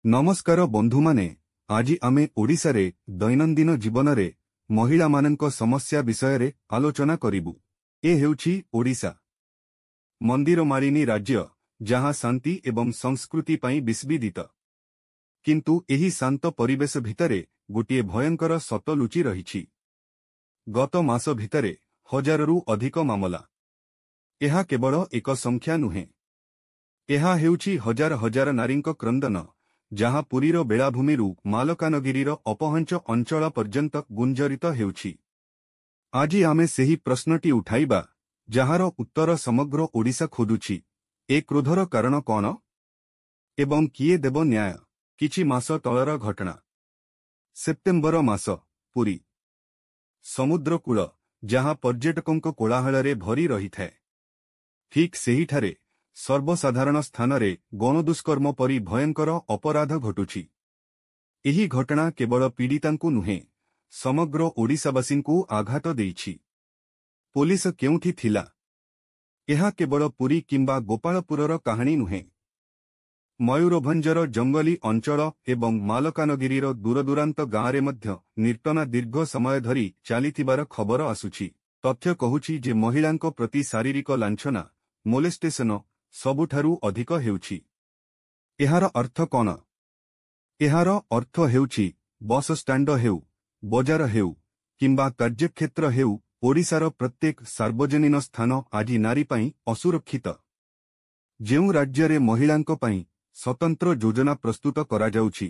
ନମସ୍କାର ବନ୍ଧୁମାନେ, ଆଜି ଆମେ ଓଡ଼ିଶାରେ ଦୈନନ୍ଦିନ ଜୀବନରେ ମହିଳାମାନଙ୍କ ସମସ୍ୟା ବିଷୟରେ ଆଲୋଚନା କରିବୁ। ଏ ହେଉଛି ଓଡ଼ିଶା, ମନ୍ଦିରମାଳିନୀ ରାଜ୍ୟ, ଯାହା ଶାନ୍ତି ଏବଂ ସଂସ୍କୃତି ପାଇଁ ବିସ୍ବିଦିତ। କିନ୍ତୁ ଏହି ଶାନ୍ତ ପରିବେଶ ଭିତରେ ଗୋଟିଏ ଭୟଙ୍କର ସତ ଲୁଚି ରହିଛି। ଗତ ମାସ ଭିତରେ ହଜାରରୁ ଅଧିକ ମାମଲା। ଏହା କେବଳ ଏକ ସଂଖ୍ୟା ନୁହେଁ। ଏହା ହେଉଛି ହଜାର ହଜାର ନାରୀଙ୍କ କ୍ରନ୍ଦନ, ଯାହା ପୁରୀର ବେଳାଭୂମିରୁ ମାଲକାନଗିରିର ଅପହଞ୍ଚ ଅଞ୍ଚଳ ପର୍ଯ୍ୟନ୍ତ ଗୁଞ୍ଜରିତ ହେଉଛି। ଆଜି ଆମେ ସେହି ପ୍ରଶ୍ନଟି ଉଠାଇବା, ଯାହାର ଉତ୍ତର ସମଗ୍ର ଓଡ଼ିଶା ଖୋଜୁଛି। ଏ କ୍ରୋଧର କାରଣ କଣ ଏବଂ କିଏ ଦେବ ନ୍ୟାୟ? କିଛି ମାସ ତଳର ଘଟଣା। ସେପ୍ଟେମ୍ବର ମାସ, ପୁରୀ ସମୁଦ୍ରକୂଳ, ଯାହା ପର୍ଯ୍ୟଟକଙ୍କ କୋଳାହଳରେ ଭରି ରହିଥାଏ, ଠିକ୍ ସେହିଠାରେ ସର୍ବସାଧାରଣ ସ୍ଥାନରେ ଗଣଦୁଷ୍କର୍ମ ପରି ଭୟଙ୍କର ଅପରାଧ ଘଟୁଛି। ଏହି ଘଟଣା କେବଳ ପୀଡ଼ିତାଙ୍କୁ ନୁହେଁ, ସମଗ୍ର ଓଡ଼ିଶାବାସୀଙ୍କୁ ଆଘାତ ଦେଇଛି। ପୋଲିସ କେଉଁଠି ଥିଲା? ଏହା କେବଳ ପୁରୀ କିମ୍ବା ଗୋପାଳପୁରର କାହାଣୀ ନୁହେଁ। ମୟୂରଭଞ୍ଜର ଜଙ୍ଗଲୀ ଅଞ୍ଚଳ ଏବଂ ମାଲକାନଗିରିର ଦୂରଦୂରାନ୍ତ ଗାଁରେ ମଧ୍ୟ ନିର୍ତ୍ତନା ଦୀର୍ଘ ସମୟ ଧରି ଚାଲିଥିବାର ଖବର ଆସୁଛି। ତଥ୍ୟ କହୁଛି ଯେ ମହିଳାଙ୍କ ପ୍ରତି ଶାରୀରିକ ଲାଞ୍ଛନା, ମୋଲେଷ୍ଟେସନ, ସବୁଠାରୁ ଅଧିକ ହେଉଛି। ଏହାର ଅର୍ଥ କଣ? ଏହାର ଅର୍ଥ ହେଉଛି, ବସଷ୍ଟାଣ୍ଡ ହେଉ, ବଜାର ହେଉ କିମ୍ବା କାର୍ଯ୍ୟକ୍ଷେତ୍ର ହେଉ, ଓଡ଼ିଶାର ପ୍ରତ୍ୟେକ ସାର୍ବଜନୀନ ସ୍ଥାନ ଆଜି ନାରୀ ପାଇଁ ଅସୁରକ୍ଷିତ। ଯେଉଁ ରାଜ୍ୟରେ ମହିଳାଙ୍କ ପାଇଁ ସ୍ୱତନ୍ତ୍ର ଯୋଜନା ପ୍ରସ୍ତୁତ କରାଯାଉଛି,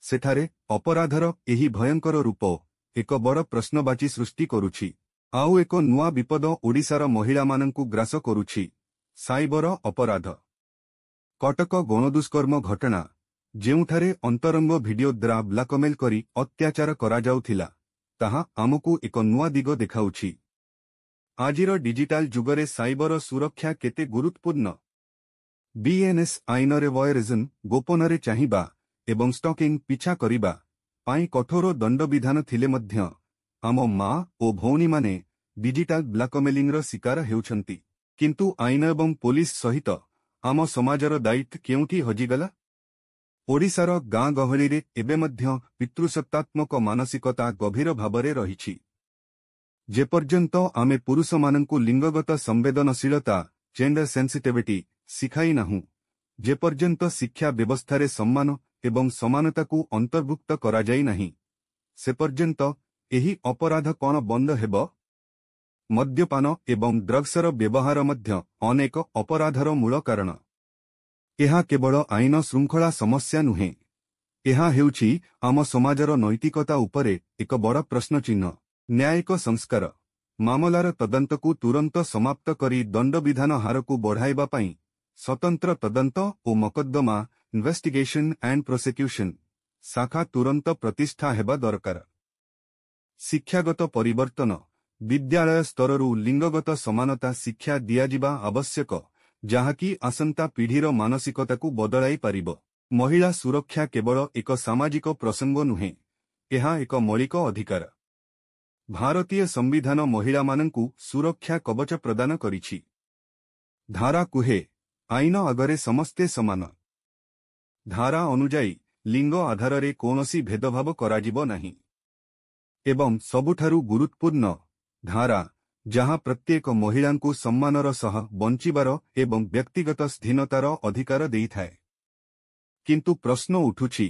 ସେଠାରେ ଅପରାଧର ଏହି ଭୟଙ୍କର ରୂପ ଏକ ବଡ଼ ପ୍ରଶ୍ନବାଚୀ ସୃଷ୍ଟି କରୁଛି। ଆଉ ଏକ ନୂଆ ବିପଦ ଓଡ଼ିଶାର ମହିଳାମାନଙ୍କୁ ଗ୍ରାସ କରୁଛି, ସାଇବର ଅପରାଧ। କଟକ ଗଣଦୁଷ୍କର୍ମ ଘଟଣା, ଯେଉଁଠାରେ ଅନ୍ତରଙ୍ଗ ଭିଡିଓ ଦ୍ୱାରା ବ୍ଲାକମେଲ କରି ଅତ୍ୟାଚାର କରାଯାଉଥିଲା, ତାହା ଆମକୁ ଏକ ନୂଆ ଦିଗ ଦେଖାଉଛି। ଆଜିର ଡିଜିଟାଲ ଯୁଗରେ ସାଇବର ସୁରକ୍ଷା କେତେ ଗୁରୁତ୍ୱପୂର୍ଣ୍ଣ। ବିଏନ୍ଏସ୍ ଆଇନରେ ଭଏରିଜନ୍, ଗୋପନରେ ଚାହିଁବା ଏବଂ ଷ୍ଟକିଂ, ପିଛା କରିବା ପାଇଁ କଠୋର ଦଣ୍ଡବିଧାନ ଥିଲେ ମଧ୍ୟ ଆମ ମା ଓ ଭଉଣୀମାନେ ଡିଜିଟାଲ ବ୍ଲାକମେଲିଂର ଶିକାର ହେଉଛନ୍ତି। କିନ୍ତୁ ଆଇନ ଏବଂ ପୋଲିସ ସହିତ ଆମ ସମାଜର ଦାୟିତ୍ୱ କେଉଁଠି ହଜିଗଲା? ଓଡ଼ିଶାର ଗାଁ ଗହଳିରେ ଏବେ ମଧ୍ୟ ପିତୃସତ୍ତାତ୍ମକ ମାନସିକତା ଗଭୀର ଭାବରେ ରହିଛି। ଯେପର୍ଯ୍ୟନ୍ତ ଆମେ ପୁରୁଷମାନଙ୍କୁ ଲିଙ୍ଗଗତ ସମ୍ବେଦନଶୀଳତା, ଜେଣ୍ଡର ସେନ୍ସିଟିଭିଟି, ଶିଖାଇ ନାହୁଁ, ଯେପର୍ଯ୍ୟନ୍ତ ଶିକ୍ଷା ବ୍ୟବସ୍ଥାରେ ସମ୍ମାନ ଏବଂ ସମାନତାକୁ ଅନ୍ତର୍ଭୁକ୍ତ କରାଯାଇ ନାହିଁ, ସେପର୍ଯ୍ୟନ୍ତ ଏହି ଅପରାଧ କଣ ବନ୍ଦ ହେବ? ମଦ୍ୟପାନ ଏବଂ ଡ୍ରଗ୍ସର ବ୍ୟବହାର ମଧ୍ୟ ଅନେକ ଅପରାଧର ମୂଳ କାରଣ। ଏହା କେବଳ ଆଇନ ଶୃଙ୍ଖଳା ସମସ୍ୟା ନୁହେଁ, ଏହା ହେଉଛି ଆମ ସମାଜର ନୈତିକତା ଉପରେ ଏକ ବଡ଼ ପ୍ରଶ୍ନଚିହ୍ନ। ନ୍ୟାୟିକ ସଂସ୍କାର। ମାମଲାର ତଦନ୍ତକୁ ତୁରନ୍ତ ସମାପ୍ତ କରି ଦଣ୍ଡବିଧାନ ହାରକୁ ବଢ଼ାଇବା ପାଇଁ ସ୍ୱତନ୍ତ୍ର ତଦନ୍ତ ଓ ମକଦ୍ଦମା, ଇନଭେଷ୍ଟିଗେସନ ଆଣ୍ଡ ପ୍ରୋସିକ୍ୟୁସନ, ଶାଖା ତୁରନ୍ତ ପ୍ରତିଷ୍ଠା ହେବା ଦରକାର। ଶିକ୍ଷାଗତ ପରିବର୍ତ୍ତନ। ବିଦ୍ୟାଳୟ ସ୍ତରରୁ ଲିଙ୍ଗଗତ ସମାନତା ଶିକ୍ଷା ଦିଆଯିବା ଆବଶ୍ୟକ, ଯାହାକି ଆସନ୍ତା ପିଢ଼ିର ମାନସିକତାକୁ ବଦଳାଇ ପାରିବ। ମହିଳା ସୁରକ୍ଷା କେବଳ ଏକ ସାମାଜିକ ପ୍ରସଙ୍ଗ ନୁହେଁ, ଏହା ଏକ ମୌଳିକ ଅଧିକାର। ଭାରତୀୟ ସମ୍ବିଧାନ ମହିଳାମାନଙ୍କୁ ସୁରକ୍ଷା କବଚ ପ୍ରଦାନ କରିଛି। ଧାରା କୁହେ, ଆଇନ ଆଗରେ ସମସ୍ତେ ସମାନ। ଧାରା ଅନୁଯାୟୀ ଲିଙ୍ଗ ଆଧାରରେ କୌଣସି ଭେଦଭାବ କରାଯିବ ନାହିଁ। ଏବଂ ସବୁଠାରୁ ଗୁରୁତ୍ୱପୂର୍ଣ୍ଣ ଧାରା, ଯାହା ପ୍ରତ୍ୟେକ ମହିଳାଙ୍କୁ ସମ୍ମାନର ସହ ବଞ୍ଚିବାର ଏବଂ ବ୍ୟକ୍ତିଗତ ସ୍ୱାଧୀନତାର ଅଧିକାର ଦେଇଥାଏ। କିନ୍ତୁ ପ୍ରଶ୍ନ ଉଠୁଛି,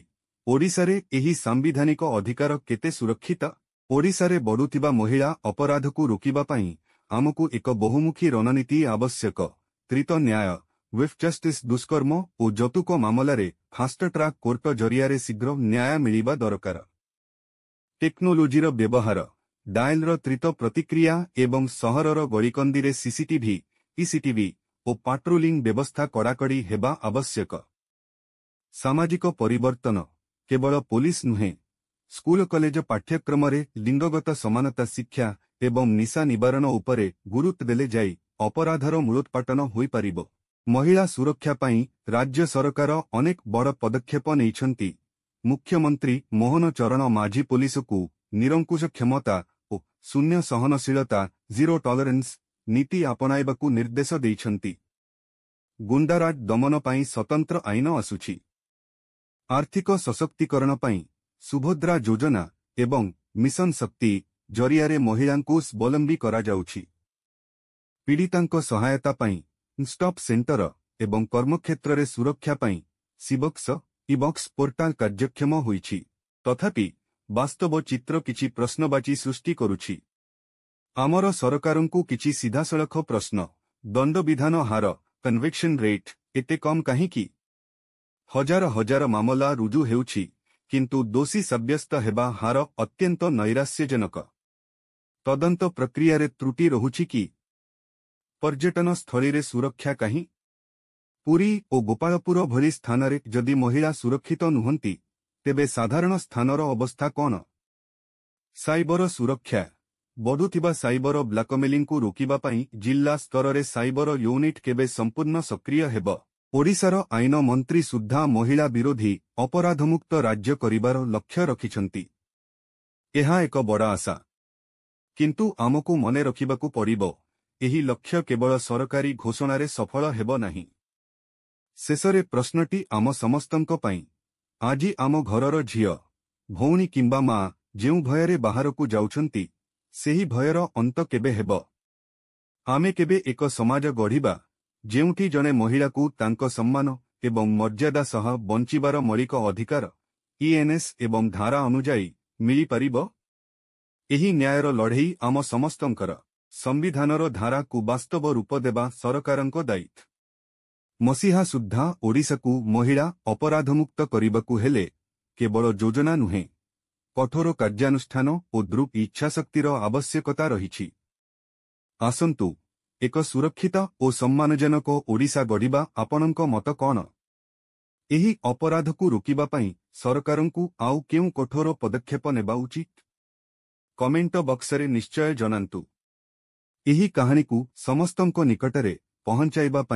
ଓଡ଼ିଶାରେ ଏହି ସାମ୍ବିଧାନିକ ଅଧିକାର କେତେ ସୁରକ୍ଷିତ? ଓଡ଼ିଶାରେ ବଢ଼ୁଥିବା ମହିଳା ଅପରାଧକୁ ରୋକିବା ପାଇଁ ଆମକୁ ଏକ ବହୁମୁଖୀ ରଣନୀତି ଆବଶ୍ୟକ। ତ୍ୱରିତ ନ୍ୟାୟ, ସ୍ୱିଫ୍ଟ ଜଷ୍ଟିସ୍। ଦୁଷ୍କର୍ମ ଓ ଯୌତୁକ ମାମଲାରେ ଫାଷ୍ଟ ଟ୍ରାକ୍ କୋର୍ଟ ଜରିଆରେ ଶୀଘ୍ର ନ୍ୟାୟ ମିଳିବା ଦରକାର। ଟେକ୍ନୋଲୋଜିର ବ୍ୟବହାର, ଡାଏଲର ତ୍ୱରିତ ପ୍ରତିକ୍ରିୟା ଏବଂ ସହରର ଗଳିକନ୍ଦିରେ ସିସିଟିଭି, ଇସିଟିଭି ଓ ପାଟ୍ରୋଲିଂ ବ୍ୟବସ୍ଥା କଡ଼ାକଡ଼ି ହେବା ଆବଶ୍ୟକ। ସାମାଜିକ ପରିବର୍ତ୍ତନ। କେବଳ ପୋଲିସ ନୁହେଁ, ସ୍କୁଲ କଲେଜ ପାଠ୍ୟକ୍ରମରେ ଲିଙ୍ଗଗତ ସମାନତା ଶିକ୍ଷା ଏବଂ ନିଶା ନିବାରଣ ଉପରେ ଗୁରୁତ୍ୱ ଦେଲେ ଯାଇ ଅପରାଧର ମୂଳୋତ୍ପାଟନ ହୋଇପାରିବ। ମହିଳା ସୁରକ୍ଷା ପାଇଁ ରାଜ୍ୟ ସରକାର ଅନେକ ବଡ଼ ପଦକ୍ଷେପ ନେଇଛନ୍ତି। ମୁଖ୍ୟମନ୍ତ୍ରୀ ମୋହନ ଚରଣ ମାଝୀ ପୋଲିସକୁ ନିରଙ୍କୁଶ କ୍ଷମତା ଓ ଶୂନ୍ୟ ସହନଶୀଳତା, ଜିରୋ ଟଲରେନ୍ସ, ନୀତି ଆପଣାଇବାକୁ ନିର୍ଦ୍ଦେଶ ଦେଇଛନ୍ତି। ଗୁଣ୍ଡାରାଜ ଦମନ ପାଇଁ ସ୍ୱତନ୍ତ୍ର ଆଇନ ଆସୁଛି। ଆର୍ଥିକ ସଶକ୍ତିକରଣ ପାଇଁ ସୁଭଦ୍ରା ଯୋଜନା ଏବଂ ମିଶନ ଶକ୍ତି ଜରିଆରେ ମହିଳାଙ୍କୁ ସ୍ବାବଲମ୍ବୀ କରାଯାଉଛି। ପୀଡ଼ିତାଙ୍କ ସହାୟତା ପାଇଁ ଷ୍ଟପ୍ ସେଣ୍ଟର ଏବଂ କର୍ମକ୍ଷେତ୍ରରେ ସୁରକ୍ଷା ପାଇଁ ସିବକ୍ସ ଇବକ୍ସ ପୋର୍ଟାଲ କାର୍ଯ୍ୟକ୍ଷମ ହୋଇଛି। ତଥାପି, ବାସ୍ତବ ଚିତ୍ର କିଛି ପ୍ରଶ୍ନବାଚୀ ସୃଷ୍ଟି କରୁଛି। ଆମର ସରକାରଙ୍କୁ କିଛି ସିଧାସଳଖ ପ୍ରଶ୍ନ। ଦଣ୍ଡବିଧାନ ହାର, କନଭିକ୍ସନ ରେଟ୍, ଏତେ କମ୍ କାହିଁକି? ହଜାର ହଜାର ମାମଲା ରୁଜୁ ହେଉଛି, କିନ୍ତୁ ଦୋଷୀ ସାବ୍ୟସ୍ତ ହେବା ହାର ଅତ୍ୟନ୍ତ ନୈରାଶ୍ୟଜନକ। ତଦନ୍ତ ପ୍ରକ୍ରିୟାରେ ତ୍ରୁଟି ରହୁଛି କି? ପର୍ଯ୍ୟଟନ ସ୍ଥଳୀରେ ସୁରକ୍ଷା କାହିଁ? ପୁରୀ ଓ ଗୋପାଳପୁର ଭଳି ସ୍ଥାନରେ ଯଦି ମହିଳା ସୁରକ୍ଷିତ ନୁହନ୍ତି, ତେବେ ସାଧାରଣ ସ୍ଥାନର ଅବସ୍ଥା କ'ଣ? ସାଇବର ସୁରକ୍ଷା। ବଢୁଥିବା ସାଇବର ବ୍ଲାକମେଲିଂକୁ ରୋକିବା ପାଇଁ ଜିଲ୍ଲା ସ୍ତରରେ ସାଇବର ୟୁନିଟ୍ କେବେ ସମ୍ପୂର୍ଣ୍ଣ ସକ୍ରିୟ ହେବ? ଓଡ଼ିଶାର ଆଇନ ମନ୍ତ୍ରୀ ସୁଦ୍ଧା ମହିଳା ବିରୋଧୀ ଅପରାଧମୁକ୍ତ ରାଜ୍ୟ କରିବାର ଲକ୍ଷ୍ୟ ରଖିଛନ୍ତି। ଏହା ଏକ ବଡ଼ ଆଶା। କିନ୍ତୁ ଆମକୁ ମନେ ରଖିବାକୁ ପଡ଼ିବ, ଏହି ଲକ୍ଷ୍ୟ କେବଳ ସରକାରୀ ଘୋଷଣାରେ ସଫଳ ହେବ ନାହିଁ। ଶେଷରେ ପ୍ରଶ୍ନଟି ଆମ ସମସ୍ତଙ୍କ ପାଇଁ। ଆଜି ଆମ ଘରର ଝିଅ, ଭଉଣୀ କିମ୍ବା ମା ଯେଉଁ ଭୟରେ ବାହାରକୁ ଯାଉଛନ୍ତି, ସେହି ଭୟର ଅନ୍ତ କେବେ ହେବ? ଆମେ କେବେ ଏକ ସମାଜ ଗଢ଼ିବା, ଯେଉଁଠି ଜଣେ ମହିଳାକୁ ତାଙ୍କ ସମ୍ମାନ ଏବଂ ମର୍ଯ୍ୟାଦା ସହ ବଞ୍ଚିବାର ମୌଳିକ ଅଧିକାର ଇଏନ୍ଏସ୍ ଏବଂ ଧାରା ଅନୁଯାୟୀ ମିଳିପାରିବ? ଏହି ନ୍ୟାୟର ଲଢ଼େଇ ଆମ ସମସ୍ତଙ୍କର। ସମ୍ବିଧାନର ଧାରାକୁ ବାସ୍ତବ ରୂପ ଦେବା ସରକାରଙ୍କ ଦାୟିତ୍ୱ। ମସିହା ସୁଦ୍ଧା ଓଡ଼ିଶାକୁ ମହିଳା ଅପରାଧମୁକ୍ତ କରିବାକୁ ହେଲେ କେବଳ ଯୋଜନା ନୁହେଁ, କଠୋର କାର୍ଯ୍ୟାନୁଷ୍ଠାନ ଓ ଦୃଢ଼ ଇଚ୍ଛାଶକ୍ତିର ଆବଶ୍ୟକତା ରହିଛି। ଆସନ୍ତୁ ଏକ ସୁରକ୍ଷିତ ଓ ସମ୍ମାନଜନକ ଓଡ଼ିଶା ଗଢ଼ିବା। ଆପଣଙ୍କ ମତ କ'ଣ? ଏହି ଅପରାଧକୁ ରୋକିବା ପାଇଁ ସରକାରଙ୍କୁ ଆଉ କେଉଁ କଠୋର ପଦକ୍ଷେପ ନେବା ଉଚିତ? କମେଣ୍ଟ ବକ୍ସରେ ନିଶ୍ଚୟ ଜଣାନ୍ତୁ। ଏହି କାହାଣୀକୁ ସମସ୍ତଙ୍କ ନିକଟରେ ପହଞ୍ଚାଇବା ପାଇଁ